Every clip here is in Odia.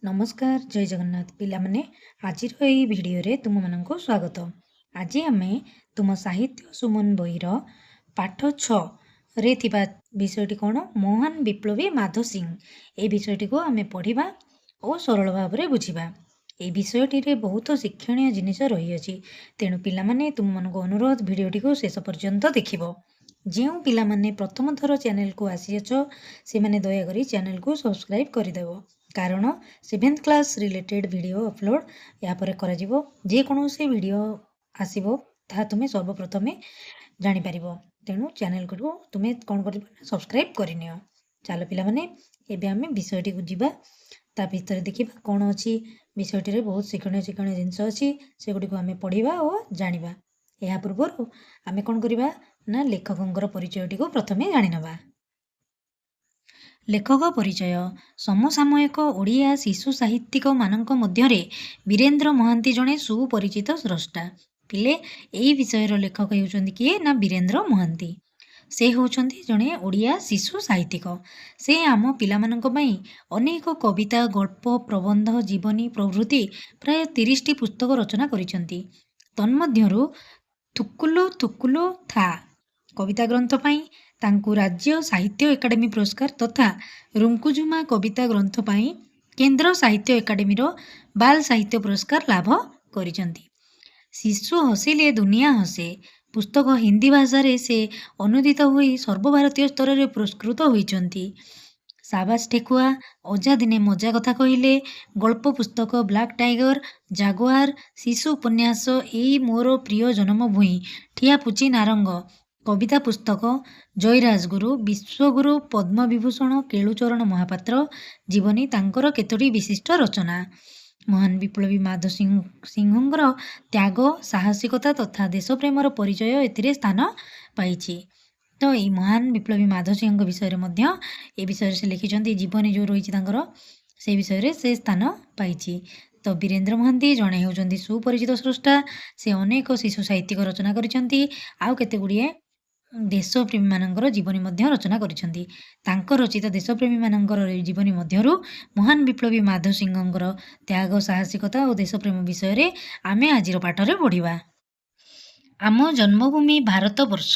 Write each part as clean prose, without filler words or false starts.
ନମସ୍କାର, ଜୟ ଜଗନ୍ନାଥ ପିଲାମାନେ। ଆଜିର ଏହି ଭିଡ଼ିଓରେ ତୁମମାନଙ୍କୁ ସ୍ୱାଗତ। ଆଜି ଆମେ ତୁମ ସାହିତ୍ୟ ସୁମନ ବହିର ପାଠ 6ରେ ଥିବା ବିଷୟଟି କ'ଣ? ମହାନ ବିପ୍ଳବୀ ମାଧୋ ସିଂ। ଏହି ବିଷୟଟିକୁ ଆମେ ପଢ଼ିବା ଓ ସରଳ ଭାବରେ ବୁଝିବା। ଏହି ବିଷୟଟିରେ ବହୁତ ଶିକ୍ଷଣୀୟ ଜିନିଷ ରହିଅଛି। ତେଣୁ ପିଲାମାନେ, ତୁମମାନଙ୍କୁ ଅନୁରୋଧ, ଭିଡ଼ିଓଟିକୁ ଶେଷ ପର୍ଯ୍ୟନ୍ତ ଦେଖିବ। ଯେଉଁ ପିଲାମାନେ ପ୍ରଥମ ଥର ଚ୍ୟାନେଲକୁ ଆସିଅଛ, ସେମାନେ ଦୟାକରି ଚ୍ୟାନେଲକୁ ସବସ୍କ୍ରାଇବ୍ କରିଦେବ, କାରଣ 7th class related video upload ଏହାପରେ କରାଯିବ। ଯେକୌଣସି ଭିଡ଼ିଓ ଆସିବ, ତାହା ତୁମେ ସର୍ବପ୍ରଥମେ ଜାଣିପାରିବ। ତେଣୁ ଚ୍ୟାନେଲକୁ ତୁମେ କ'ଣ କରିବ ନା ସବସ୍କ୍ରାଇବ୍ କରିନିଅ। ଚାଲ ପିଲାମାନେ, ଏବେ ଆମେ ବିଷୟଟିକୁ ଯିବା। ତା ଭିତରେ ଦେଖିବା କ'ଣ ଅଛି। ବିଷୟଟିରେ ବହୁତ ଶିକ୍ଷଣୀୟ ଶିକ୍ଷଣୀୟ ଜିନିଷ ଅଛି। ସେଗୁଡ଼ିକୁ ଆମେ ପଢ଼ିବା ଓ ଜାଣିବା। ଏହା ପୂର୍ବରୁ ଆମେ କ'ଣ କରିବା ନା ଲେଖକଙ୍କର ପରିଚୟଟିକୁ ପ୍ରଥମେ ଜାଣିନେବା। ଲେଖକ ପରିଚୟ। ସମସାମୟିକ ଓଡ଼ିଆ ଶିଶୁ ସାହିତ୍ୟିକମାନଙ୍କ ମଧ୍ୟରେ ବୀରେନ୍ଦ୍ର ମହାନ୍ତି ଜଣେ ସୁପରିଚିତ ସ୍ରଷ୍ଟା। ପିଲେ, ଏହି ବିଷୟର ଲେଖକ ହେଉଛନ୍ତି କିଏ ନା ବୀରେନ୍ଦ୍ର ମହାନ୍ତି। ସେ ହେଉଛନ୍ତି ଜଣେ ଓଡ଼ିଆ ଶିଶୁ ସାହିତ୍ୟିକ। ସେ ଆମ ପିଲାମାନଙ୍କ ପାଇଁ ଅନେକ କବିତା, ଗଳ୍ପ, ପ୍ରବନ୍ଧ, ଜୀବନୀ ପ୍ରଭୃତି ପ୍ରାୟ 30ଟି ପୁସ୍ତକ ରଚନା କରିଛନ୍ତି। ତନ୍ମଧ୍ୟରୁ ଥୁକୁଲୁ ଥୁକୁଲୁ ଥା କବିତା ଗ୍ରନ୍ଥ ପାଇଁ ତାଙ୍କୁ ରାଜ୍ୟ ସାହିତ୍ୟ ଏକାଡେମୀ ପୁରସ୍କାର ତଥା ରୁଙ୍କୁଝୁମା କବିତା ଗ୍ରନ୍ଥ ପାଇଁ କେନ୍ଦ୍ର ସାହିତ୍ୟ ଏକାଡେମୀର ବାଲ ସାହିତ୍ୟ ପୁରସ୍କାର ଲାଭ କରିଛନ୍ତି। ଶିଶୁ ହସିଲେ ଦୁନିଆ ହସେ ପୁସ୍ତକ ହିନ୍ଦୀ ଭାଷାରେ ସେ ଅନୁଦିତ ହୋଇ ସର୍ବଭାରତୀୟ ସ୍ତରରେ ପୁରସ୍କୃତ ହୋଇଛନ୍ତି। ସାବାସ ଠେକୁଆ, ଅଜା ଦିନେ ମଜା କଥା କହିଲେ ଗଳ୍ପ ପୁସ୍ତକ ବ୍ଲାକ୍ ଟାଇଗର, ଜାଗୁଆର, ଶିଶୁ ଉପନ୍ୟାସ ଏଇ ମୋର ପ୍ରିୟ ଜନମ ଭୂଇଁ, ଠିଆପୁଚି ନାରଙ୍ଗ, କବିତା ପୁସ୍ତକ ଜୟୀ ରାଜଗୁରୁ, ବିଶ୍ୱଗୁରୁ ପଦ୍ମବିଭୂଷଣ କେଳୁଚରଣ ମହାପାତ୍ର ଜୀବନୀ ତାଙ୍କର କେତୋଟି ବିଶିଷ୍ଟ ରଚନା। ମହାନ ବିପ୍ଳବୀ ମାଧୋ ସିଂହଙ୍କର ତ୍ୟାଗ, ସାହସିକତା ତଥା ଦେଶପ୍ରେମର ପରିଚୟ ଏଥିରେ ସ୍ଥାନ ପାଇଛି। ତ ଏଇ ମହାନ ବିପ୍ଳବୀ ମାଧୋ ସିଂହଙ୍କ ବିଷୟରେ ମଧ୍ୟ ଏ ବିଷୟରେ ସେ ଲେଖିଛନ୍ତି। ଜୀବନୀ ଯେଉଁ ରହିଛି ତାଙ୍କର, ସେଇ ବିଷୟରେ ସେ ସ୍ଥାନ ପାଇଛି। ତ ବୀରେନ୍ଦ୍ର ମହାନ୍ତି ଜଣେ ହେଉଛନ୍ତି ସୁପରିଚିତ ସ୍ରଷ୍ଟା। ସେ ଅନେକ ଶିଶୁ ସାହିତ୍ୟିକ ରଚନା କରିଛନ୍ତି ଆଉ କେତେ ଗୁଡ଼ିଏ ଦେଶପ୍ରେମୀମାନଙ୍କର ଜୀବନୀ ମଧ୍ୟ ରଚନା କରିଛନ୍ତି। ତାଙ୍କ ରଚିତ ଦେଶପ୍ରେମୀମାନଙ୍କର ଜୀବନୀ ମଧ୍ୟରୁ ମହାନ ବିପ୍ଳବୀ ମାଧୋ ସିଂହଙ୍କର ତ୍ୟାଗ, ସାହସିକତା ଓ ଦେଶପ୍ରେମ ବିଷୟରେ ଆମେ ଆଜିର ପାଠରେ ପଢ଼ିବା। ଆମ ଜନ୍ମଭୂମି ଭାରତବର୍ଷ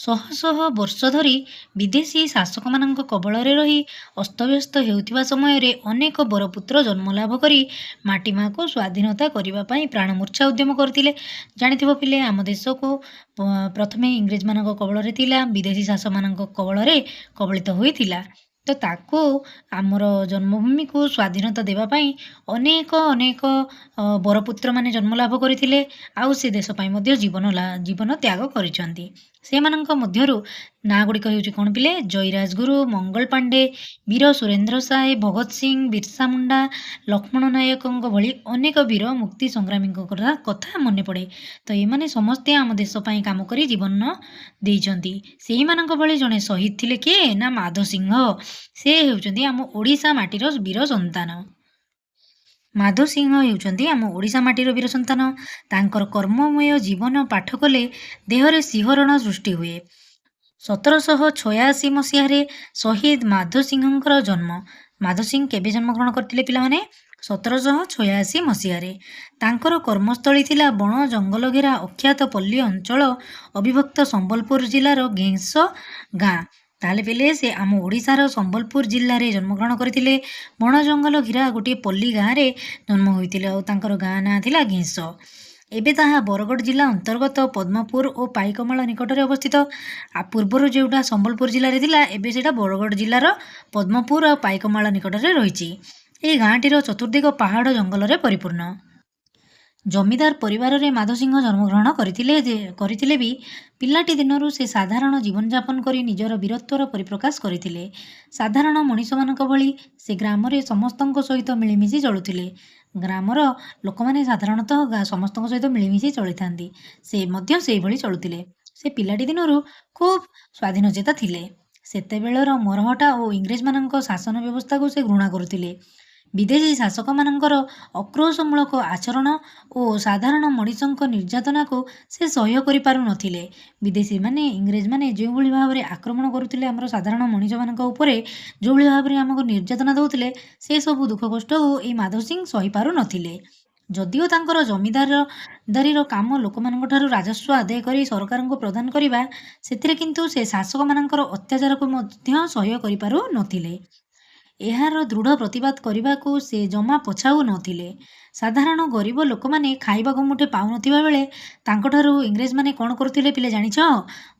ଶହ ଶହ ବର୍ଷ ଧରି ବିଦେଶୀ ଶାସକମାନଙ୍କ କବଳରେ ରହି ଅସ୍ତବ୍ୟସ୍ତ ହେଉଥିବା ସମୟରେ ଅନେକ ବରପୁତ୍ର ଜନ୍ମଲାଭ କରି ମାଟି ମାଆକୁ ସ୍ୱାଧୀନତା କରିବା ପାଇଁ ପ୍ରାଣମୂର୍ଚ୍ଛା ଉଦ୍ୟମ କରିଥିଲେ। ଜାଣିଥିବ ପିଲେ, ଆମ ଦେଶକୁ ପ୍ରଥମେ ଇଂରେଜମାନଙ୍କ କବଳରେ ଥିଲା, ବିଦେଶୀ ଶାସକମାନଙ୍କ କବଳରେ କବଳିତ ହୋଇଥିଲା। ତ ତାକୁ, ଆମର ଜନ୍ମଭୂମିକୁ ସ୍ୱାଧୀନତା ଦେବା ପାଇଁ ଅନେକ ଅନେକ ବରପୁତ୍ରମାନେ ଜନ୍ମଲାଭ କରିଥିଲେ ଆଉ ସେ ଦେଶ ପାଇଁ ମଧ୍ୟ ଜୀବନ ତ୍ୟାଗ କରିଛନ୍ତି। ସେମାନଙ୍କ ମଧ୍ୟରୁ ନାଁ ଗୁଡ଼ିକ ହେଉଛି କ'ଣ ପିଲେ? ଜୟୀ ରାଜଗୁରୁ, ମଙ୍ଗଳ ପାଣ୍ଡେ, ବୀର ସୁରେନ୍ଦ୍ର ସାଏ, ଭଗତ ସିଂ, ବିର୍ସା ମୁଣ୍ଡା, ଲକ୍ଷ୍ମଣ ନାୟକଙ୍କ ଭଳି ଅନେକ ବୀର ମୁକ୍ତି ସଂଗ୍ରାମୀଙ୍କ କଥା ମନେ ପଡ଼େ। ତ ଏମାନେ ସମସ୍ତେ ଆମ ଦେଶ ପାଇଁ କାମ କରି ଜୀବନ ଦେଇଛନ୍ତି। ସେଇମାନଙ୍କ ଭଳି ଜଣେ ଶହୀଦ ଥିଲେ କିଏ ନା ମାଧୋ ସିଂହ। ସେ ହେଉଛନ୍ତି ଆମ ଓଡ଼ିଶା ମାଟିର ବୀର ସନ୍ତାନ। ମାଧୋ ସିଂହ ହେଉଛନ୍ତି ଆମ ଓଡ଼ିଶା ମାଟିର ବୀର ସନ୍ତାନ। ତାଙ୍କର କର୍ମମୟ ଜୀବନ ପାଠ କଲେ ଦେହରେ ଶିହରଣ ସୃଷ୍ଟି ହୁଏ। 1786 ମସିହାରେ ଶହୀଦ ମାଧୋ ସିଂହଙ୍କର ଜନ୍ମ। ମାଧୋ ସିଂହ କେବେ ଜନ୍ମଗ୍ରହଣ କରିଥିଲେ ପିଲାମାନେ? 1786 ମସିହାରେ। ତାଙ୍କର କର୍ମସ୍ଥଳୀ ଥିଲା ବଣ ଜଙ୍ଗଲ ଘେରା ଅଖ୍ୟାତ ପଲ୍ଲୀ ଅଞ୍ଚଳ, ଅବିଭକ୍ତ ସମ୍ବଲପୁର ଜିଲ୍ଲାର ଘେଁସ ଗାଁ। ତାହେଲେ ପିଲେ, ସେ ଆମ ଓଡ଼ିଶାର ସମ୍ବଲପୁର ଜିଲ୍ଲାରେ ଜନ୍ମଗ୍ରହଣ କରିଥିଲେ। ବଣ ଜଙ୍ଗଲ ଘେରା ଗୋଟିଏ ପଲ୍ଲୀ ଗାଁରେ ଜନ୍ମ ହୋଇଥିଲେ ଆଉ ତାଙ୍କର ଗାଁ ନାଁ ଥିଲା ଘେଁସ। ଏବେ ତାହା ବରଗଡ଼ ଜିଲ୍ଲା ଅନ୍ତର୍ଗତ ପଦ୍ମପୁର ଓ ପାଇକମାଳ ନିକଟରେ ଅବସ୍ଥିତ। ଆଉ ପୂର୍ବରୁ ଯେଉଁଟା ସମ୍ବଲପୁର ଜିଲ୍ଲାରେ ଥିଲା, ଏବେ ସେଇଟା ବରଗଡ଼ ଜିଲ୍ଲାର ପଦ୍ମପୁର ଆଉ ପାଇକମାଳ ନିକଟରେ ରହିଛି। ଏହି ଗାଁଟିର ଚତୁର୍ଦିଗ ପାହାଡ଼ ଜଙ୍ଗଲରେ ପରିପୂର୍ଣ୍ଣ। ଜମିଦାର ପରିବାରରେ ମାଧୋ ସିଂହ ଜନ୍ମଗ୍ରହଣ କରିଥିଲେ ବି ପିଲାଟି ଦିନରୁ ସେ ସାଧାରଣ ଜୀବନଯାପନ କରି ନିଜର ବୀରତ୍ୱର ପରିପ୍ରକାଶ କରିଥିଲେ। ସାଧାରଣ ମଣିଷମାନଙ୍କ ଭଳି ସେ ଗ୍ରାମରେ ସମସ୍ତଙ୍କ ସହିତ ମିଳିମିଶି ଚଳୁଥିଲେ। ଗ୍ରାମର ଲୋକମାନେ ସାଧାରଣତଃ ସମସ୍ତଙ୍କ ସହିତ ମିଳିମିଶି ଚଳିଥାନ୍ତି। ସେ ମଧ୍ୟ ସେଇଭଳି ଚଳୁଥିଲେ। ସେ ପିଲାଟି ଦିନରୁ ଖୁବ୍ ସ୍ୱାଧୀନଚେତା ଥିଲେ। ସେତେବେଳର ମରହଟ୍ଟା ଓ ଇଂରେଜମାନଙ୍କ ଶାସନ ବ୍ୟବସ୍ଥାକୁ ସେ ଘୃଣା କରୁଥିଲେ। ବିଦେଶୀ ଶାସକମାନଙ୍କର ଆକ୍ରୋଶମୂଳକ ଆଚରଣ ଓ ସାଧାରଣ ମଣିଷଙ୍କ ନିର୍ଯାତନାକୁ ସେ ସହ୍ୟ କରିପାରୁନଥିଲେ। ବିଦେଶୀମାନେ, ଇଂରେଜମାନେ ଯେଉଁଭଳି ଭାବରେ ଆକ୍ରମଣ କରୁଥିଲେ ଆମର ସାଧାରଣ ମଣିଷମାନଙ୍କ ଉପରେ, ଯେଉଁଭଳି ଭାବରେ ଆମକୁ ନିର୍ଯାତନା ଦେଉଥିଲେ, ସେସବୁ ଦୁଃଖ କଷ୍ଟକୁ ଏଇ ମାଧବ ସିଂ ସହିପାରୁନଥିଲେ। ଯଦିଓ ତାଙ୍କର ଜମିଦାରଦାରୀର କାମ ଲୋକମାନଙ୍କ ଠାରୁ ରାଜସ୍ୱ ଆଦାୟ କରି ସରକାରଙ୍କୁ ପ୍ରଦାନ କରିବା, ସେଥିରେ କିନ୍ତୁ ସେ ଶାସକମାନଙ୍କର ଅତ୍ୟାଚାରକୁ ମଧ୍ୟ ସହ୍ୟ କରିପାରୁନଥିଲେ। ଏହାର ଦୃଢ଼ ପ୍ରତିବାଦ କରିବାକୁ ସେ ଜମା ପଛାଉ ନଥିଲେ। ସାଧାରଣ ଗରିବ ଲୋକମାନେ ଖାଇବାକୁ ମୁଠେ ପାଉନଥିବା ବେଳେ ତାଙ୍କଠାରୁ ଇଂରେଜମାନେ କ'ଣ କରୁଥିଲେ ପିଲେ ଜାଣିଛ?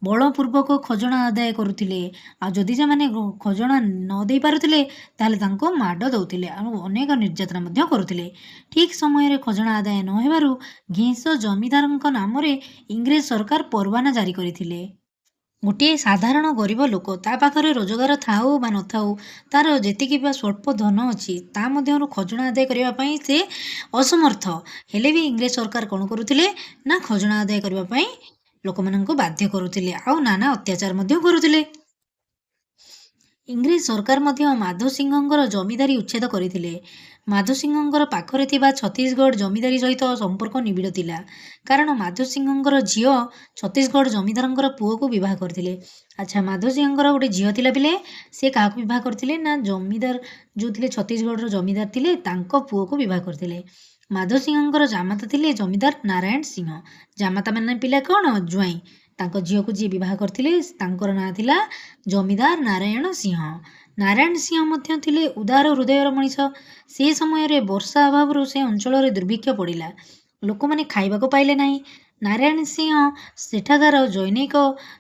ବଳପୂର୍ବକ ଖଜଣା ଆଦାୟ କରୁଥିଲେ। ଆଉ ଯଦି ସେମାନେ ଖଜଣା ନ ଦେଇପାରୁଥିଲେ, ତାହେଲେ ତାଙ୍କୁ ମାଡ଼ ଦେଉଥିଲେ ଆଉ ଅନେକ ନିର୍ଯାତନା ମଧ୍ୟ କରୁଥିଲେ। ଠିକ୍ ସମୟରେ ଖଜଣା ଆଦାୟ ନ ହେବାରୁ ଘେଁସ ଜମିଦାରଙ୍କ ନାମରେ ଇଂରେଜ ସରକାର ପରୱାନା ଜାରି କରିଥିଲେ। ଗୋଟିଏ ସାଧାରଣ ଗରିବ ଲୋକ, ତା ପାଖରେ ରୋଜଗାର ଥାଉ ବା ନଥାଉ, ତାର ଯେତିକି ବା ସ୍ୱଳ୍ପ ଧନ ଅଛି ତା ମଧ୍ୟରୁ ଖଜଣା ଆଦାୟ କରିବା ପାଇଁ ସେ ଅସମର୍ଥ ହେଲେ ବି ଇଂରେଜ ସରକାର କ'ଣ କରୁଥିଲେ ନା ଖଜଣା ଆଦାୟ କରିବା ପାଇଁ ଲୋକମାନଙ୍କୁ ବାଧ୍ୟ କରୁଥିଲେ ଆଉ ନାନା ଅତ୍ୟାଚାର ମଧ୍ୟ କରୁଥିଲେ। ଇଂରେଜ ସରକାର ମଧ୍ୟ ମାଧୋ ସିଂହଙ୍କର ଜମିଦାରୀ ଉଚ୍ଛେଦ କରିଥିଲେ। ମାଧୋ ସିଂହଙ୍କର ପାଖରେ ଥିବା ଛତିଶଗଡ଼ ଜମିଦାରୀ ସହିତ ସମ୍ପର୍କ ନିବିଡ଼ ଥିଲା, କାରଣ ମାଧୋ ସିଂହଙ୍କର ଝିଅ ଛତିଶଗଡ଼ ଜମିଦାରଙ୍କର ପୁଅକୁ ବିବାହ କରିଥିଲେ। ଆଚ୍ଛା, ମାଧୋ ସିଂହଙ୍କର ଗୋଟେ ଝିଅ ଥିଲା ପିଲେ, ସେ କାହାକୁ ବିବାହ କରିଥିଲେ ନା ଜମିଦାର ଯେଉଁ ଥିଲେ, ଛତିଶଗଡ଼ର ଜମିଦାର ଥିଲେ, ତାଙ୍କ ପୁଅକୁ ବିବାହ କରିଥିଲେ। ମାଧୋ ସିଂହଙ୍କର ଜାମାତା ଥିଲେ ଜମିଦାର ନାରାୟଣ ସିଂହ। ଜାମାତା ମାନେ ପିଲା କ'ଣ? ଜ୍ୱାଇଁ। ତାଙ୍କ ଝିଅକୁ ଯିଏ ବିବାହ କରିଥିଲେ ତାଙ୍କର ନାଁ ଥିଲା ଜମିଦାର ନାରାୟଣ ସିଂହ। ନାରାୟଣ ସିଂହ ମଧ୍ୟ ଥିଲେ ଉଦାର ହୃଦୟର ମଣିଷ। ସେ ସମୟରେ ବର୍ଷା ଅଭାବରୁ ସେ ଅଞ୍ଚଳରେ ଦୁର୍ଭିକ୍ଷ ପଡ଼ିଲା। ଲୋକମାନେ ଖାଇବାକୁ ପାଇଲେ ନାହିଁ। ନାରାୟଣ ସିଂହ ସେଠାକାର ଜନୈକ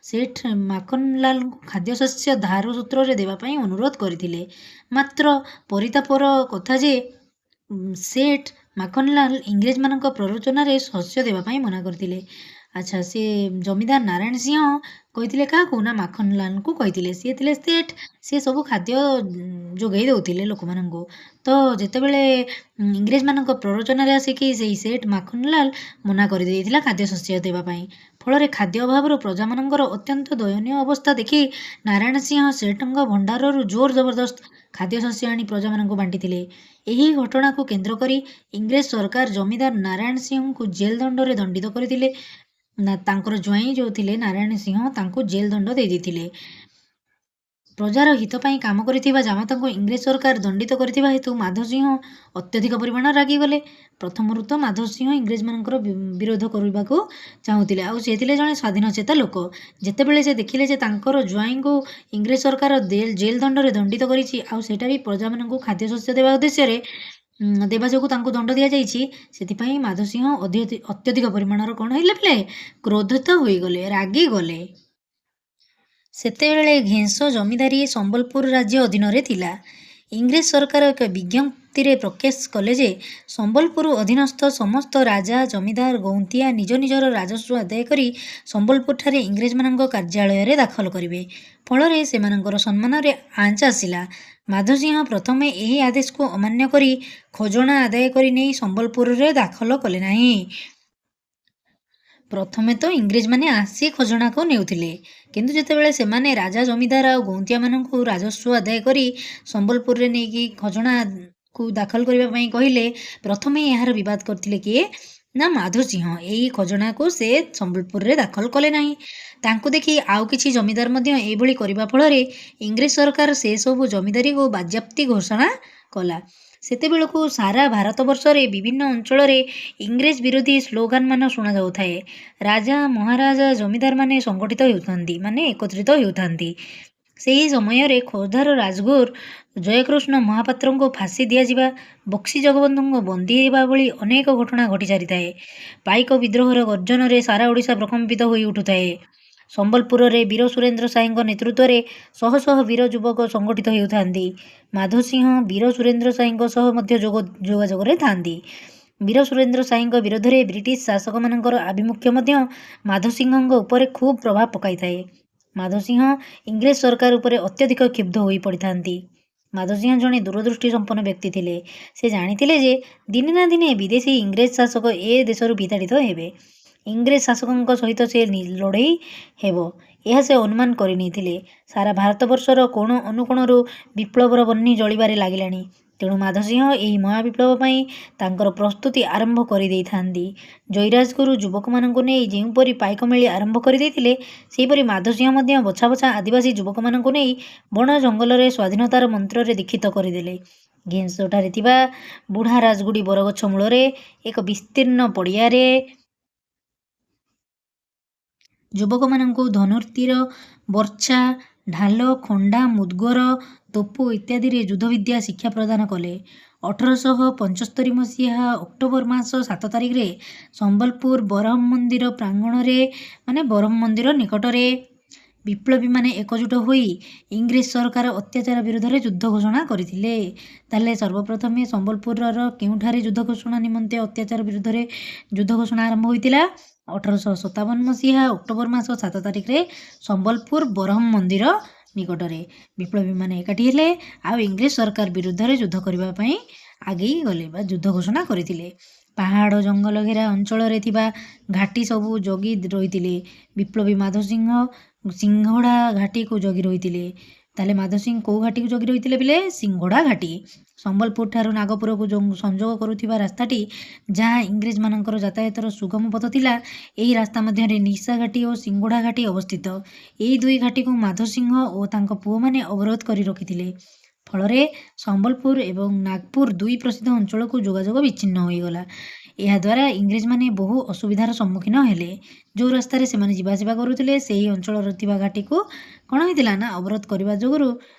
ସେଠ ମାଖନଲାଲଙ୍କୁ ଖାଦ୍ୟଶସ୍ୟ ଧାର ସୂତ୍ରରେ ଦେବା ପାଇଁ ଅନୁରୋଧ କରିଥିଲେ। ମାତ୍ର ପରିତାପର କଥା ଯେ ସେଠ ମାଖନଲାଲ ଇଂରେଜମାନଙ୍କ ପ୍ରରୋଚନାରେ ଶସ୍ୟ ଦେବା ପାଇଁ ମନା କରିଥିଲେ। ଆଚ୍ଛା, ସେ ଜମିଦାର ନାରାୟଣ ସିଂହ କହିଥିଲେ କାହାକୁ ନା ମାଖନଲାଲଙ୍କୁ କହିଥିଲେ। ସିଏ ଥିଲେ ସେଠ, ସିଏ ସବୁ ଖାଦ୍ୟ ଯୋଗାଇ ଦେଉଥିଲେ ଲୋକମାନଙ୍କୁ। ତ ଯେତେବେଳେ ଇଂରେଜମାନଙ୍କ ପ୍ରରୋଚନାରେ ଆସିକି ସେଇ ସେଠ ମାଖନଲାଲ ମନା କରିଦେଇଥିଲା ଖାଦ୍ୟ ଶସ୍ୟ ଦେବା ପାଇଁ। ଫଳରେ ଖାଦ୍ୟ ଅଭାବରୁ ପ୍ରଜାମାନଙ୍କର ଅତ୍ୟନ୍ତ ଦୟନୀୟ ଅବସ୍ଥା ଦେଖି ନାରାୟଣ ସିଂହ ସେଠଙ୍କ ଭଣ୍ଡାରରୁ ଜୋର ଜବରଦସ୍ତ ଖାଦ୍ୟଶସ୍ୟ ଆଣି ପ୍ରଜାମାନଙ୍କୁ ବାଣ୍ଟିଥିଲେ। ଏହି ଘଟଣାକୁ କେନ୍ଦ୍ର କରି ଇଂରେଜ ସରକାର ଜମିଦାର ନାରାୟଣ ସିଂହଙ୍କୁ ଜେଲ ଦଣ୍ଡରେ ଦଣ୍ଡିତ କରିଥିଲେ। ନା ତାଙ୍କର ଜ୍ୱାଇଁ ଯେଉଁ ଥିଲେ ନାରାୟଣ ସିଂହ, ତାଙ୍କୁ ଜେଲ ଦଣ୍ଡ ଦେଇ ଦେଇଥିଲେ। ପ୍ରଜାର ହିତ ପାଇଁ କାମ କରିଥିବା ଜାମାତାଙ୍କୁ ଇଂରେଜ ସରକାର ଦଣ୍ଡିତ କରିଥିବା ହେତୁ ମାଧବ ସିଂହ ଅତ୍ୟଧିକ ପରିମାଣରେ ରାଗିଗଲେ। ପ୍ରଥମରୁ ତ ମାଧବ ସିଂହ ଇଂରେଜମାନଙ୍କର ବିରୋଧ କରିବାକୁ ଚାହୁଁଥିଲେ ଆଉ ସେ ଥିଲେ ଜଣେ ସ୍ୱାଧୀନଚେତା ଲୋକ। ଯେତେବେଳେ ସେ ଦେଖିଲେ ଯେ ତାଙ୍କର ଜ୍ୱାଇଁଙ୍କୁ ଇଂରେଜ ସରକାର ଜେଲ ଦଣ୍ଡରେ ଦଣ୍ଡିତ କରିଛି, ଆଉ ସେଇଟା ବି ପ୍ରଜାମାନଙ୍କୁ ଖାଦ୍ୟଶସ୍ୟ ଦେବା ଉଦ୍ଦେଶ୍ୟରେ ଦେବା ଯୋଗୁଁ ତାଙ୍କୁ ଦଣ୍ଡ ଦିଆଯାଇଛି, ସେଥିପାଇଁ ମାଧବ ସିଂହ ଅତ୍ୟଧିକ ପରିମାଣର କ'ଣ ହେଲେ ପିଲେ? କ୍ରୋଧିତ ହୋଇଗଲେ, ରାଗିଗଲେ। ସେତେବେଳେ ଘେଁସ ଜମିଦାରୀ ସମ୍ବଲପୁର ରାଜ୍ୟ ଅଧୀନରେ ଥିଲା। ଇଂରେଜ ସରକାର ଏକ ବିଜ୍ଞପ୍ତିରେ ପ୍ରକାଶ କଲେ ଯେ ସମ୍ବଲପୁର ଅଧୀନସ୍ଥ ସମସ୍ତ ରାଜା, ଜମିଦାର, ଗଉନ୍ତିଆ ନିଜ ନିଜର ରାଜସ୍ୱ ଆଦାୟ କରି ସମ୍ବଲପୁରଠାରେ ଇଂରେଜମାନଙ୍କ କାର୍ଯ୍ୟାଳୟରେ ଦାଖଲ କରିବେ। ଫଳରେ ସେମାନଙ୍କର ସମ୍ମାନରେ ଆଞ୍ଚ ଆସିଲା। ମାଧବ ସିଂହ ପ୍ରଥମେ ଏହି ଆଦେଶକୁ ଅମାନ୍ୟ କରି ଖଜଣା ଆଦାୟ କରି ନେଇ ସମ୍ବଲପୁରରେ ଦାଖଲ କଲେ ନାହିଁ। ପ୍ରଥମେ ତ ଇଂରେଜମାନେ ଆସି ଖଜଣାକୁ ନେଉଥିଲେ, କିନ୍ତୁ ଯେତେବେଳେ ସେମାନେ ରାଜା, ଜମିଦାର ଆଉ ଗଉନ୍ତିଆମାନଙ୍କୁ ରାଜସ୍ୱ ଆଦାୟ କରି ସମ୍ବଲପୁରରେ ନେଇକି ଖଜଣାକୁ ଦାଖଲ କରିବା ପାଇଁ କହିଲେ, ପ୍ରଥମେ ଏହାର ବିବାଦ କରିଥିଲେ କିଏ ନା ମାଧବ ସିଂହ। ଏଇ ଖଜଣାକୁ ସେ ସମ୍ବଲପୁରରେ ଦାଖଲ କଲେ ନାହିଁ। ତାଙ୍କୁ ଦେଖି ଆଉ କିଛି ଜମିଦାର ମଧ୍ୟ ଏଇଭଳି କରିବା ଫଳରେ ଇଂରେଜ ସରକାର ସେସବୁ ଜମିଦାରୀକୁ ବାଜ୍ୟାପ୍ତି ଘୋଷଣା କଲା। ସେତେବେଳକୁ ସାରା ଭାରତବର୍ଷରେ ବିଭିନ୍ନ ଅଞ୍ଚଳରେ ଇଂରେଜ ବିରୋଧୀ ସ୍ଲୋଗାନମାନ ଶୁଣାଯାଉଥାଏ। ରାଜା, ମହାରାଜା, ଜମିଦାରମାନେ ସଂଗଠିତ ହେଉଥାନ୍ତି, ମାନେ ଏକତ୍ରିତ ହେଉଥାନ୍ତି। ସେହି ସମୟରେ ଖୋର୍ଦ୍ଧାର ରାଜଗୁରୁ ଜୟକୃଷ୍ଣ ମହାପାତ୍ରଙ୍କୁ ଫାଶୀ ଦିଆଯିବା, ବକ୍ସି ଜଗବନ୍ଧୁଙ୍କ ବନ୍ଦୀ ହେବା ଭଳି ଅନେକ ଘଟଣା ଘଟି ସାରିଥାଏ। ପାଇକ ବିଦ୍ରୋହର ଗର୍ଜନରେ ସାରା ଓଡ଼ିଶା ପ୍ରକମ୍ପିତ ହୋଇ ଉଠୁଥାଏ। ସମ୍ବଲପୁରରେ ବୀର ସୁରେନ୍ଦ୍ର ସାଏଙ୍କ ନେତୃତ୍ୱରେ ଶହ ଶହ ବୀର ଯୁବକ ସଂଗଠିତ ହେଉଥାନ୍ତି। ମାଧବ ସିଂହ ବୀର ସୁରେନ୍ଦ୍ର ସାଏଙ୍କ ସହ ମଧ୍ୟ ଯୋଗାଯୋଗରେ ଥାନ୍ତି। ବୀର ସୁରେନ୍ଦ୍ର ସାଏଙ୍କ ବିରୋଧରେ ବ୍ରିଟିଶ ଶାସକମାନଙ୍କର ଆଭିମୁଖ୍ୟ ମଧ୍ୟ ମାଧବ ସିଂହଙ୍କ ଉପରେ ଖୁବ୍ ପ୍ରଭାବ ପକାଇଥାଏ। ମାଧବ ସିଂହ ଇଂରେଜ ସରକାର ଉପରେ ଅତ୍ୟଧିକ କ୍ଷୁବ୍ଧ ହୋଇ ପଡ଼ିଥାନ୍ତି। ମାଧବ ସିଂହ ଜଣେ ଦୂରଦୃଷ୍ଟି ସମ୍ପନ୍ନ ବ୍ୟକ୍ତି ଥିଲେ। ସେ ଜାଣିଥିଲେ ଯେ ଦିନେ ନା ଦିନେ ବିଦେଶୀ ଇଂରେଜ ଶାସକ ଏ ଦେଶରୁ ବିତାଡ଼ିତ ହେବେ। ଇଂରେଜ ଶାସକଙ୍କ ସହିତ ସେ ଲଢ଼େଇ ହେବ, ଏହା ସେ ଅନୁମାନ କରିନେଇଥିଲେ। ସାରା ଭାରତବର୍ଷର କୋଣ ଅନୁକୋଣରୁ ବିପ୍ଳବର ବହ୍ନି ଜଳିବାରେ ଲାଗିଲାଣି। ତେଣୁ ମାଧବ ସିଂହ ଏହି ମହାବିପ୍ଳବ ପାଇଁ ତାଙ୍କର ପ୍ରସ୍ତୁତି ଆରମ୍ଭ କରିଦେଇଥାନ୍ତି। ଜୟୀରାଜଗୁରୁ ଯୁବକମାନଙ୍କୁ ନେଇ ଯେଉଁପରି ପାଇକମେଳି ଆରମ୍ଭ କରିଦେଇଥିଲେ, ସେହିପରି ମାଧବ ସିଂହ ମଧ୍ୟ ବଛା ବଛା ଆଦିବାସୀ ଯୁବକମାନଙ୍କୁ ନେଇ ବଣ ଜଙ୍ଗଲରେ ସ୍ୱାଧୀନତାର ମନ୍ତ୍ରରେ ଦୀକ୍ଷିତ କରିଦେଲେ। ଘେଁସଠାରେ ଥିବା ବୁଢ଼ା ରାଜଗୁଡ଼ି ବରଗଛ ମୂଳରେ ଏକ ବିସ୍ତୀର୍ଣ୍ଣ ପଡ଼ିଆରେ ଯୁବକମାନଙ୍କୁ ଧନୁର୍ତୀର, ବର୍ଚ୍ଛା, ଢାଲ, ଖଣ୍ଡା, ମୁଦ୍ଗର, ତୋପ ଇତ୍ୟାଦିରେ ଯୁଦ୍ଧବିଦ୍ୟା ଶିକ୍ଷା ପ୍ରଦାନ କଲେ। 1875 ମସିହା ଅକ୍ଟୋବର ମାସ 7 ତାରିଖରେ ସମ୍ବଲପୁର ବରହମ ମନ୍ଦିର ପ୍ରାଙ୍ଗଣରେ, ମାନେ ବରହମ ମନ୍ଦିର ନିକଟରେ, ବିପ୍ଳବୀମାନେ ଏକଜୁଟ ହୋଇ ଇଂରେଜ ସରକାର ଅତ୍ୟାଚାର ବିରୁଦ୍ଧରେ ଯୁଦ୍ଧ ଘୋଷଣା କରିଥିଲେ। ତାହେଲେ ସର୍ବପ୍ରଥମେ ସମ୍ବଲପୁରର କେଉଁଠାରେ ଯୁଦ୍ଧ ଘୋଷଣା ନିମନ୍ତେ, ଅତ୍ୟାଚାର ବିରୁଦ୍ଧରେ ଯୁଦ୍ଧ ଘୋଷଣା ଆରମ୍ଭ ହୋଇଥିଲା? 1857 ମସିହା ଅକ୍ଟୋବର ମାସ 7 ତାରିଖରେ ସମ୍ବଲପୁର ବରହମ ମନ୍ଦିର ନିକଟରେ ବିପ୍ଳବୀମାନେ ଏକାଠି ହେଲେ ଆଉ ଇଂରେଜ ସରକାର ବିରୁଦ୍ଧରେ ଯୁଦ୍ଧ କରିବା ପାଇଁ ଆଗେଇ ଗଲେ ବା ଯୁଦ୍ଧ ଘୋଷଣା କରିଥିଲେ। ପାହାଡ଼ ଜଙ୍ଗଲ ଘେରା ଅଞ୍ଚଳରେ ଥିବା ଘାଟି ସବୁ ଜଗି ରହିଥିଲେ। ବିପ୍ଳବୀ ମାଧବ ସିଂହ ସିଂହଡ଼ା ଘାଟିକୁ ଜଗି ରହିଥିଲେ। ତାହେଲେ ମାଧବ ସିଂହ କେଉଁ ଘାଟିକୁ ଜଗି ରହିଥିଲେ ପିଲେ? ସିଂହଡ଼ା ଘାଟି। ସମ୍ବଲପୁର ଠାରୁ ନାଗପୁରକୁ ଯେଉଁ ସଂଯୋଗ କରୁଥିବା ରାସ୍ତାଟି, ଯାହା ଇଂରେଜମାନଙ୍କର ଯାତାୟାତର ସୁଗମ ପଥ ଥିଲା, ଏହି ରାସ୍ତା ମଧ୍ୟରେ ନିଶା ଘାଟି ଓ ସିଂହଡ଼ା ଘାଟି ଅବସ୍ଥିତ। ଏହି ଦୁଇ ଘାଟିକୁ ମାଧବ ସିଂହ ଓ ତାଙ୍କ ପୁଅମାନେ ଅବରୋଧ କରି ରଖିଥିଲେ। ଫଳରେ ସମ୍ବଲପୁର ଏବଂ ନାଗପୁର ଦୁଇ ପ୍ରସିଦ୍ଧ ଅଞ୍ଚଳକୁ ଯୋଗାଯୋଗ ବିଚ୍ଛିନ୍ନ ହୋଇଗଲା। ଏହାଦ୍ୱାରା ଇଂରେଜମାନେ ବହୁ ଅସୁବିଧାର ସମ୍ମୁଖୀନ ହେଲେ। ଯେଉଁ ରାସ୍ତାରେ ସେମାନେ ଯିବା ଆସିବା କରୁଥିଲେ, ସେହି ଅଞ୍ଚଳରେ ଥିବା ଘାଟିକୁ କ'ଣ ହେଇଥିଲା ନା ଅବରୋଧ କରିବା ଯୋଗୁରୁ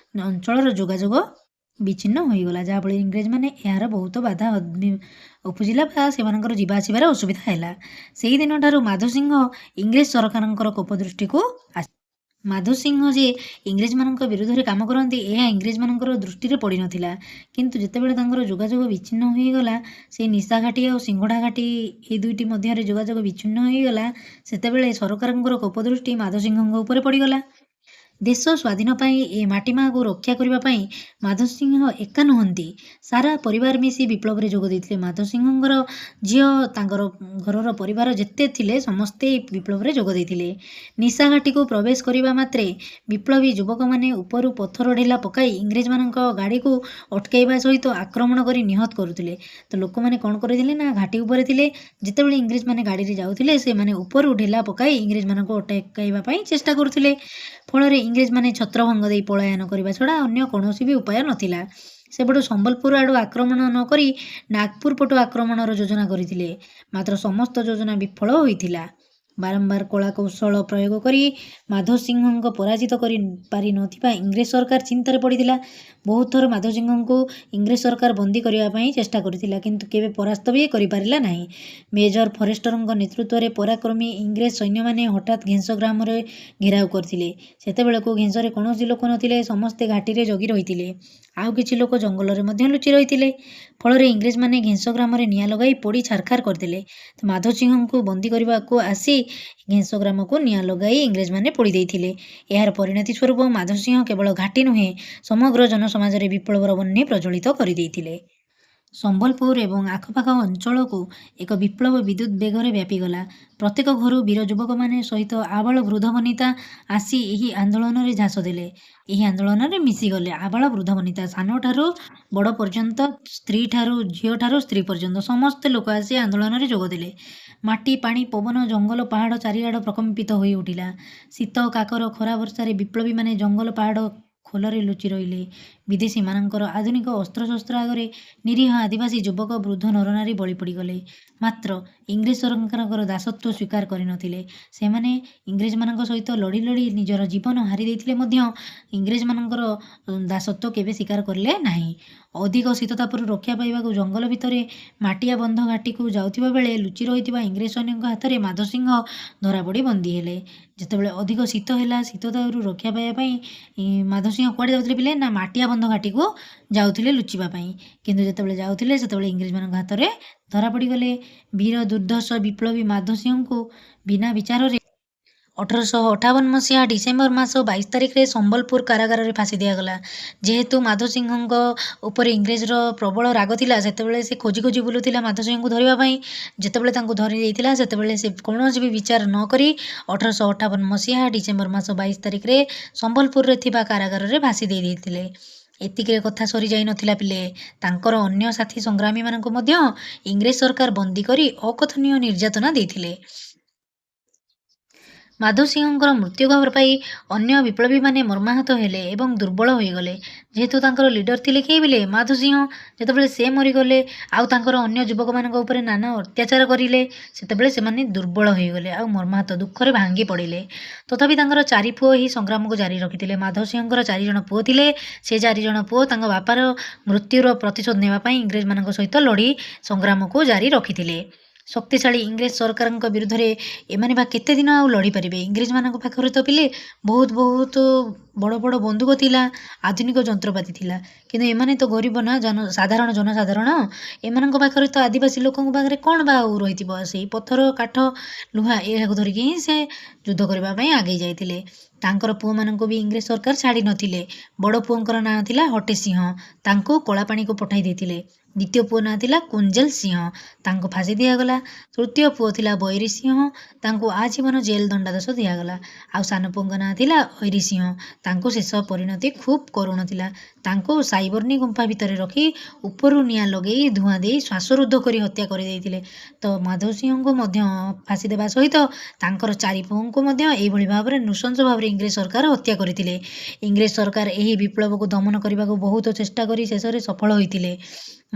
ଅଞ୍ଚଳର ଯୋଗାଯୋଗ ବିଚ୍ଛିନ୍ନ ହୋଇଗଲା, ଯାହାଫଳରେ ଇଂରେଜମାନେ ଏହାର ବହୁତ ବାଧା ଉପୁଜିଲା ବା ସେମାନଙ୍କର ଯିବା ଆସିବାରେ ଅସୁବିଧା ହେଲା। ସେହି ଦିନଠାରୁ ମାଧବ ସିଂହ ଇଂରେଜ ସରକାରଙ୍କର କୋପ ଦୃଷ୍ଟିକୁ ଆସି। ମାଧବ ସିଂହ ଯେ ଇଂରେଜମାନଙ୍କ ବିରୁଦ୍ଧରେ କାମ କରନ୍ତି, ଏହା ଇଂରେଜମାନଙ୍କର ଦୃଷ୍ଟିରେ ପଡ଼ିନଥିଲା। କିନ୍ତୁ ଯେତେବେଳେ ତାଙ୍କର ଯୋଗାଯୋଗ ବିଚ୍ଛିନ୍ନ ହୋଇଗଲା, ସେଇ ନିଶା ଘାଟି ଆଉ ସିଂହଡ଼ା ଘାଟି, ଏଇ ଦୁଇଟି ମଧ୍ୟରେ ଯୋଗାଯୋଗ ବିଚ୍ଛିନ୍ନ ହୋଇଗଲା, ସେତେବେଳେ ସରକାରଙ୍କର କୋପ ଦୃଷ୍ଟି ମାଧବ ସିଂହଙ୍କ ଉପରେ ପଡ଼ିଗଲା। ଦେଶ ସ୍ୱାଧୀନ ପାଇଁ, ଏ ମାଟି ମାଆକୁ ରକ୍ଷା କରିବା ପାଇଁ ମାଧବ ସିଂହ ଏକା ନୁହନ୍ତି, ସାରା ପରିବାର ମିଶି ବିପ୍ଳବରେ ଯୋଗ ଦେଇଥିଲେ। ମାଧବ ସିଂହଙ୍କର ଝିଅ, ତାଙ୍କର ଘରର ପରିବାର ଯେତେ ଥିଲେ, ସମସ୍ତେ ବିପ୍ଳବରେ ଯୋଗ ଦେଇଥିଲେ। ନିଶାଘାଟିକୁ ପ୍ରବେଶ କରିବା ମାତ୍ରେ ବିପ୍ଳବୀ ଯୁବକମାନେ ଉପରୁ ପଥର ଢେଲା ପକାଇ ଇଂରେଜମାନଙ୍କ ଗାଡ଼ିକୁ ଅଟକାଇବା ସହିତ ଆକ୍ରମଣ କରି ନିହତ କରୁଥିଲେ। ତ ଲୋକମାନେ କ'ଣ କରିଥିଲେ ନା ଘାଟି ଉପରେ ଥିଲେ। ଯେତେବେଳେ ଇଂରେଜମାନେ ଗାଡ଼ିରେ ଯାଉଥିଲେ, ସେମାନେ ଉପରୁ ଢେଲା ପକାଇ ଇଂରେଜମାନଙ୍କୁ ଅଟକାଇବା ପାଇଁ ଚେଷ୍ଟା କରୁଥିଲେ। ଫଳରେ ଇଂରେଜମାନେ ଛତ୍ରଭଙ୍ଗ ଦେଇ ପଳାୟନ କରିବା ଛଡ଼ା ଅନ୍ୟ କୌଣସି ବି ଉପାୟ ନଥିଲା। ସେପଟୁ ସମ୍ବଲପୁର ଆଡ଼ୁ ଆକ୍ରମଣ ନ କରି ନାଗପୁର ପଟୁ ଆକ୍ରମଣର ଯୋଜନା କରିଥିଲେ। ମାତ୍ର ସମସ୍ତ ଯୋଜନା ବିଫଳ ହୋଇଥିଲା। ବାରମ୍ବାର କଳା କୌଶଳ ପ୍ରୟୋଗ କରି ମାଧବ ସିଂହଙ୍କ ପରାଜିତ କରି ପାରିନଥିବା ଇଂରେଜ ସରକାର ଚିନ୍ତାରେ ପଡ଼ିଥିଲା। ବହୁତ ଥର ମାଧବ ସିଂହଙ୍କୁ ଇଂରେଜ ସରକାର ବନ୍ଦୀ କରିବା ପାଇଁ ଚେଷ୍ଟା କରିଥିଲା, କିନ୍ତୁ କେବେ ପରାସ୍ତ ବି କରିପାରିଲା ନାହିଁ। ମେଜର ଫରେଷ୍ଟରଙ୍କ ନେତୃତ୍ୱରେ ପରାକ୍ରମୀ ଇଂରେଜ ସୈନ୍ୟମାନେ ହଠାତ୍ ଘେଁସ ଗ୍ରାମରେ ଘେରାଉ କରିଥିଲେ। ସେତେବେଳକୁ ଘେଁସରେ କୌଣସି ଲୋକ ନଥିଲେ। ସମସ୍ତେ ଘାଟିରେ ଜଗି ରହିଥିଲେ, ଆଉ କିଛି ଲୋକ ଜଙ୍ଗଲରେ ମଧ୍ୟ ଲୁଚି ରହିଥିଲେ। ଫଳରେ ଇଂରେଜମାନେ ଘେଁସ ଗ୍ରାମରେ ନିଆଁ ଲଗାଇ ପୋଡ଼ି ଛାରଖାର କରିଦେଲେ। ତ ମାଧବ ସିଂହଙ୍କୁ ବନ୍ଦୀ କରିବାକୁ ଆସି ଘେଁସ ଗ୍ରାମକୁ ନିଆଁ ଲଗାଇ ଇଂରେଜମାନେ ପୋଡ଼ି ଦେଇଥିଲେ। ଏହାର ପରିଣତି ସ୍ୱରୂପ ମାଧବ ସିଂହ କେବଳ ଘାଟି ନୁହେଁ, ସମଗ୍ର ଜନସମାଜରେ ବିପ୍ଳବର ବହ୍ନି ପ୍ରଜ୍ୱଳିତ କରିଦେଇଥିଲେ। ସମ୍ବଲପୁର ଏବଂ ଆଖପାଖ ଅଞ୍ଚଳକୁ ଏକ ବିପ୍ଳବ ବିଦ୍ୟୁତ୍ ବେଗରେ ବ୍ୟାପିଗଲା। ପ୍ରତ୍ୟେକ ଘରୁ ବୀର ଯୁବକମାନେ ସହିତ ଆବାଳ ବୃଦ୍ଧ ବନିତା ଆସି ଏହି ଆନ୍ଦୋଳନରେ ଝାସ ଦେଲେ, ଏହି ଆନ୍ଦୋଳନରେ ମିଶିଗଲେ। ଆବାଳ ବୃଦ୍ଧ ବନିତା, ସାନଠାରୁ ବଡ଼ ପର୍ଯ୍ୟନ୍ତ, ସ୍ତ୍ରୀଠାରୁ ଝିଅଠାରୁ ସ୍ତ୍ରୀ ପର୍ଯ୍ୟନ୍ତ ସମସ୍ତେ ଲୋକ ଆସି ଆନ୍ଦୋଳନରେ ଯୋଗ ଦେଲେ। ମାଟି, ପାଣି, ପବନ, ଜଙ୍ଗଲ, ପାହାଡ଼ ଚାରିଆଡ଼ ପ୍ରକମ୍ପିତ ହୋଇ ଉଠିଲା। ଶୀତ, କାକର, ଖରା, ବର୍ଷାରେ ବିପ୍ଳବୀମାନେ ଜଙ୍ଗଲ ପାହାଡ଼ ଖୋଲରେ ଲୁଚି ରହିଲେ। ବିଦେଶୀମାନଙ୍କର ଆଧୁନିକ ଅସ୍ତ୍ରଶସ୍ତ୍ର ଆଗରେ ନିରୀହ ଆଦିବାସୀ ଯୁବକ, ବୃଦ୍ଧ, ନରନାରୀ ବଳି ପଡ଼ିଗଲେ। ମାତ୍ର ଇଂରେଜ ସରକାରଙ୍କର ଦାସତ୍ୱ ସ୍ୱୀକାର କରିନଥିଲେ। ସେମାନେ ଇଂରେଜମାନଙ୍କ ସହିତ ଲଢ଼ି ଲଢ଼ି ନିଜର ଜୀବନ ହାରି ଦେଇଥିଲେ ମଧ୍ୟ ଇଂରେଜମାନଙ୍କର ଦାସତ୍ୱ କେବେ ସ୍ୱୀକାର କଲେ ନାହିଁ। ଅଧିକ ଶୀତତାପରୁ ରକ୍ଷା ପାଇବାକୁ ଜଙ୍ଗଲ ଭିତରେ ମାଟିଆ ବନ୍ଧ ଘାଟିକୁ ଯାଉଥିବା ବେଳେ ଲୁଚି ରହିଥିବା ଇଂରେଜ ସୈନ୍ୟଙ୍କ ହାତରେ ମାଧବ ସିଂହ ଧରାପଡ଼ି ବନ୍ଦୀ ହେଲେ। ଯେତେବେଳେ ଅଧିକ ଶୀତ ହେଲା, ଶୀତ ଦାଉରୁ ରକ୍ଷା ପାଇବା ପାଇଁ ମାଧବ ସିଂହ କୁଆଡ଼େ ଯାଉଥିଲେ ପିଲେ? ନା ମାଟିଆ ବନ୍ଧ ଘାଟିକୁ ଯାଉଥିଲେ ଲୁଚିବା ପାଇଁ। କିନ୍ତୁ ଯେତେବେଳେ ଯାଉଥିଲେ, ସେତେବେଳେ ଇଂରେଜମାନଙ୍କ ହାତରେ ଧରା ପଡ଼ିଗଲେ। ବୀର ଦୁର୍ଦ୍ଧର୍ଷ ବିପ୍ଳବୀ ମାଧବ ସିଂହଙ୍କୁ ବିନା ବିଚାରରେ 1858 ମସିହା ଡିସେମ୍ବର ମାସ 22 ତାରିଖରେ ସମ୍ବଲପୁର କାରାଗାରରେ ଫାଶୀ ଦିଆଗଲା। ଯେହେତୁ ମାଧବ ସିଂହଙ୍କ ଉପରେ ଇଂରେଜର ପ୍ରବଳ ରାଗ ଥିଲା, ସେତେବେଳେ ସେ ଖୋଜି ଖୋଜି ବୁଲୁଥିଲା ମାଧବ ସିଂହଙ୍କୁ ଧରିବା ପାଇଁ। ଯେତେବେଳେ ତାଙ୍କୁ ଧରି ଦେଇଥିଲା, ସେତେବେଳେ ସେ କୌଣସି ବି ବିଚାର ନ କରି 1858 ମସିହା ଡିସେମ୍ବର ମାସ 22 ତାରିଖରେ ସମ୍ବଲପୁରରେ ଥିବା କାରାଗାରରେ ଫାଶୀ ଦେଇ ଦେଇଥିଲେ। ଏତିକିରେ କଥା ସରିଯାଇନଥିଲା ପିଲେ। ତାଙ୍କର ଅନ୍ୟ ସାଥୀ ସଂଗ୍ରାମୀମାନଙ୍କୁ ମଧ୍ୟ ଇଂରେଜ ସରକାର ବନ୍ଦୀ କରି ଅକଥନୀୟ ନିର୍ଯାତନା ଦେଇଥିଲେ। ମାଧବ ସିଂହଙ୍କର ମୃତ୍ୟୁ ଖବର ପାଇ ଅନ୍ୟ ବିପ୍ଳବୀମାନେ ମର୍ମାହତ ହେଲେ ଏବଂ ଦୁର୍ବଳ ହୋଇଗଲେ। ଯେହେତୁ ତାଙ୍କର ଲିଡର ଥିଲେ କିଏ ପିଲେ? ମାଧବ ସିଂହ। ଯେତେବେଳେ ସେ ମରିଗଲେ ଆଉ ତାଙ୍କର ଅନ୍ୟ ଯୁବକମାନଙ୍କ ଉପରେ ନାନା ଅତ୍ୟାଚାର କରିଲେ, ସେତେବେଳେ ସେମାନେ ଦୁର୍ବଳ ହୋଇଗଲେ ଆଉ ମର୍ମାହତ ଦୁଃଖରେ ଭାଙ୍ଗି ପଡ଼ିଲେ। ତଥାପି ତାଙ୍କର 4 ପୁଅ ଏହି ସଂଗ୍ରାମକୁ ଜାରି ରଖିଥିଲେ। ମାଧବ ସିଂହଙ୍କର 4 ଜଣ ପୁଅ ଥିଲେ। ସେ 4 ଜଣ ପୁଅ ତାଙ୍କ ବାପାର ମୃତ୍ୟୁର ପ୍ରତିଶୋଧ ନେବା ପାଇଁ ଇଂରେଜମାନଙ୍କ ସହିତ ଲଢ଼ି ସଂଗ୍ରାମକୁ ଜାରି ରଖିଥିଲେ। ଶକ୍ତିଶାଳୀ ଇଂରେଜ ସରକାରଙ୍କ ବିରୁଦ୍ଧରେ ଏମାନେ ବା କେତେ ଦିନ ଆଉ ଲଢ଼ିପାରିବେ? ଇଂରେଜମାନଙ୍କ ପାଖରେ ତ ପିଲେ ବହୁତ ବହୁତ ବଡ଼ ବଡ଼ ବନ୍ଧୁକ ଥିଲା, ଆଧୁନିକ ଯନ୍ତ୍ରପାତି ଥିଲା, କିନ୍ତୁ ଏମାନେ ତ ଗରିବ ନା, ସାଧାରଣ ଜନସାଧାରଣ। ଏମାନଙ୍କ ପାଖରେ ତ ଆଦିବାସୀ ଲୋକଙ୍କ ପାଖରେ କ'ଣ ବା ଆଉ ରହିଥିବ? ସେଇ ପଥର, କାଠ, ଲୁହା ଏହାକୁ ଧରିକି ହିଁ ସେ ଯୁଦ୍ଧ କରିବା ପାଇଁ ଆଗେଇ ଯାଇଥିଲେ। ତାଙ୍କର ପୁଅମାନଙ୍କୁ ବି ଇଂରେଜ ସରକାର ଛାଡ଼ି ନଥିଲେ। ବଡ଼ ପୁଅଙ୍କର ନାଁ ଥିଲା ହଟେ ସିଂହ, ତାଙ୍କୁ କଳାପାଣିକୁ ପଠାଇ ଦେଇଥିଲେ। ଦ୍ୱିତୀୟ ପୁଅ ନାଁ ଥିଲା କୁଞ୍ଜେଲ ସିଂହ, ତାଙ୍କୁ ଫାଶୀ ଦିଆଗଲା। ତୃତୀୟ ପୁଅ ଥିଲା ବୈରୀ ସିଂହ, ତାଙ୍କୁ ଆଜୀବନ ଜେଲ ଦଣ୍ଡାଦେଶ ଦିଆଗଲା। ଆଉ ସାନ ପୁଅଙ୍କ ନାଁ ଥିଲା ଐରୀ ସିଂହ, ତାଙ୍କୁ ଶେଷ ପରିଣତି ଖୁବ୍ କରୁଣ ଥିଲା। ତାଙ୍କୁ ସାଇବର୍ଣ୍ଣୀ ଗୁମ୍ଫା ଭିତରେ ରଖି ଉପରୁ ନିଆଁ ଲଗେଇ ଧୂଆଁ ଦେଇ ଶ୍ୱାସରୁଦ୍ଧ କରି ହତ୍ୟା କରିଦେଇଥିଲେ। ତ ମାଧବ ସିଂହଙ୍କୁ ମଧ୍ୟ ଫାଶୀ ଦେବା ସହିତ ତାଙ୍କର 4 ପୁଅଙ୍କୁ ମଧ୍ୟ ଏଇଭଳି ଭାବରେ ନୃଶଂସ ଭାବରେ ଇଂରେଜ ସରକାର ହତ୍ୟା କରିଥିଲେ। ଇଂରେଜ ସରକାର ଏହି ବିପ୍ଳବକୁ ଦମନ କରିବାକୁ ବହୁତ ଚେଷ୍ଟା କରି ଶେଷରେ ସଫଳ ହୋଇଥିଲେ।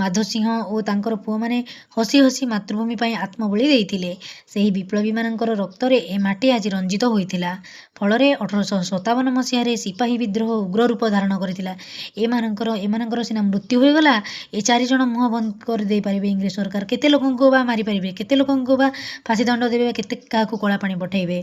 ମାଧବ ସିଂହ ଓ ତାଙ୍କର ପୁଅମାନେ ହସି ହସି ମାତୃଭୂମି ପାଇଁ ଆତ୍ମବଳି ଦେଇଥିଲେ। ସେହି ବିପ୍ଳବୀମାନଙ୍କର ରକ୍ତରେ ଏ ମାଟି ଆଜି ରଞ୍ଜିତ ହୋଇଥିଲା। ଫଳରେ 1857 ମସିହାରେ ସିପାହୀ ବିଦ୍ରୋହ ଉଗ୍ର ରୂପ ଧାରଣ କରିଥିଲା। ଏମାନଙ୍କର ସିନା ମୃତ୍ୟୁ ହୋଇଗଲା, ଏ 4 ଜଣ ମୁହଁ ବନ୍ଦ କରିଦେଇପାରିବେ ଇଂରେଜ ସରକାର। କେତେ ଲୋକଙ୍କୁ ବା ମାରିପାରିବେ, କେତେ ଲୋକଙ୍କୁ ବା ଫାଶୀ ଦଣ୍ଡ ଦେବେ, କେତେ କାହାକୁ କଳାପାଣି ପଠାଇବେ?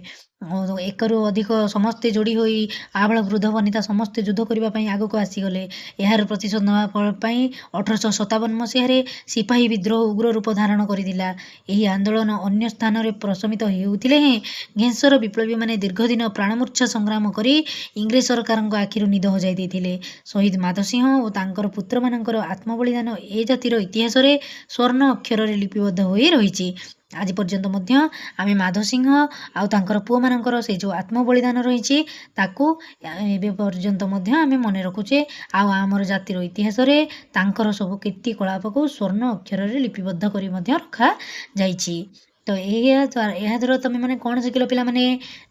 ଏକରୁ ଅଧିକ ସମସ୍ତେ ଯୋଡ଼ି ହୋଇ ଆବାଳ ବୃଦ୍ଧ ବନିତା ସମସ୍ତେ ଯୁଦ୍ଧ କରିବା ପାଇଁ ଆଗକୁ ଆସିଗଲେ। ଏହାର ପ୍ରତିଶୋଧ ନେବା ପାଇଁ 1857 ମସିହାରେ ସିପାହୀ ବିଦ୍ରୋହ ଉଗ୍ର ରୂପ ଧାରଣ କରିଥିଲା। ଏହି ଆନ୍ଦୋଳନ ଅନ୍ୟ ସ୍ଥାନରେ ପ୍ରଶମିତ ହେଉଥିଲେ ହେଁ ଘେଁସର ବିପ୍ଳବୀମାନେ ଦୀର୍ଘଦିନ ପ୍ରାଣମୂର୍ଚ୍ଛା ସଂଗ୍ରାମ କରି ଇଂରେଜ ସରକାରଙ୍କ ଆଖିରୁ ନିଦ ହଜାଇ ଦେଇଥିଲେ। ଶହୀଦ ମାଧବ ସିଂହ ଓ ତାଙ୍କର ପୁତ୍ରମାନଙ୍କର ଆତ୍ମବଳିଦାନ ଏ ଜାତିର ଇତିହାସରେ ସ୍ୱର୍ଣ୍ଣ ଅକ୍ଷରରେ ଲିପିବଦ୍ଧ ହୋଇ ରହିଛି। ଆଜି ପର୍ଯ୍ୟନ୍ତ ମଧ୍ୟ ଆମେ ମାଧବ ସିଂହ ଆଉ ତାଙ୍କର ପୁଅମାନଙ୍କର ସେ ଯେଉଁ ଆତ୍ମବଳିଦାନ ରହିଛି ତାକୁ ଏବେ ପର୍ଯ୍ୟନ୍ତ ମଧ୍ୟ ଆମେ ମନେ ରଖୁଛେ। ଆଉ ଆମର ଜାତିର ଇତିହାସରେ ତାଙ୍କର ସବୁ କୀର୍ତ୍ତିକଳାପକୁ ସ୍ୱର୍ଣ୍ଣ ଅକ୍ଷରରେ ଲିପିବଦ୍ଧ କରି ମଧ୍ୟ ରଖାଯାଇଛି। ତ ଏହାଦ୍ୱାରା ତୁମେମାନେ କ'ଣ ଶିଖିଲ ପିଲାମାନେ?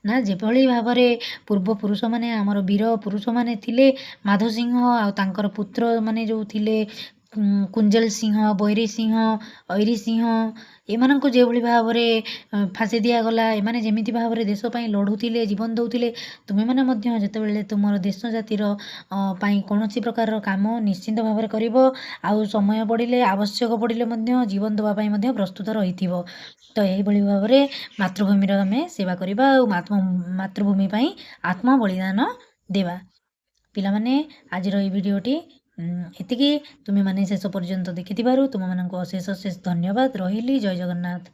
ନା ଯେଭଳି ଭାବରେ ପୂର୍ବପୁରୁଷମାନେ ଆମର ବୀର ପୁରୁଷମାନେ ଥିଲେ, ମାଧବ ସିଂହ ଆଉ ତାଙ୍କର ପୁତ୍ରମାନେ ଯେଉଁ ଥିଲେ କୁଞ୍ଜେଲ ସିଂହ, ବୈରୀ ସିଂହ, ଐରୀ ସିଂହ, ଏମାନଙ୍କୁ ଯେଉଁଭଳି ଭାବରେ ଫାଶୀ ଦିଆଗଲା, ଏମାନେ ଯେମିତି ଭାବରେ ଦେଶ ପାଇଁ ଲଢ଼ୁଥିଲେ, ଜୀବନ ଦେଉଥିଲେ, ତୁମେମାନେ ମଧ୍ୟ ଯେତେବେଳେ ତୁମର ଦେଶ ଜାତିର ପାଇଁ କୌଣସି ପ୍ରକାରର କାମ ନିଶ୍ଚିନ୍ତ ଭାବରେ କରିବ, ଆଉ ସମୟ ପଡ଼ିଲେ, ଆବଶ୍ୟକ ପଡ଼ିଲେ ମଧ୍ୟ ଜୀବନ ଦେବା ପାଇଁ ମଧ୍ୟ ପ୍ରସ୍ତୁତ ରହିଥିବ। ତ ଏହିଭଳି ଭାବରେ ମାତୃଭୂମିର ଆମେ ସେବା କରିବା ଆଉ ମାତୃଭୂମି ପାଇଁ ଆତ୍ମବଳିଦାନ ଦେବା। ପିଲାମାନେ, ଆଜିର ଏହି ଭିଡ଼ିଓଟି ଏତିକି। ତୁମେମାନେ ଶେଷ ପର୍ଯ୍ୟନ୍ତ ଦେଖିଥିବାରୁ ତୁମମାନଙ୍କୁ ଅଶେଷ ଅଶେଷ ଧନ୍ୟବାଦ। ରହିଲି, ଜୟ ଜଗନ୍ନାଥ।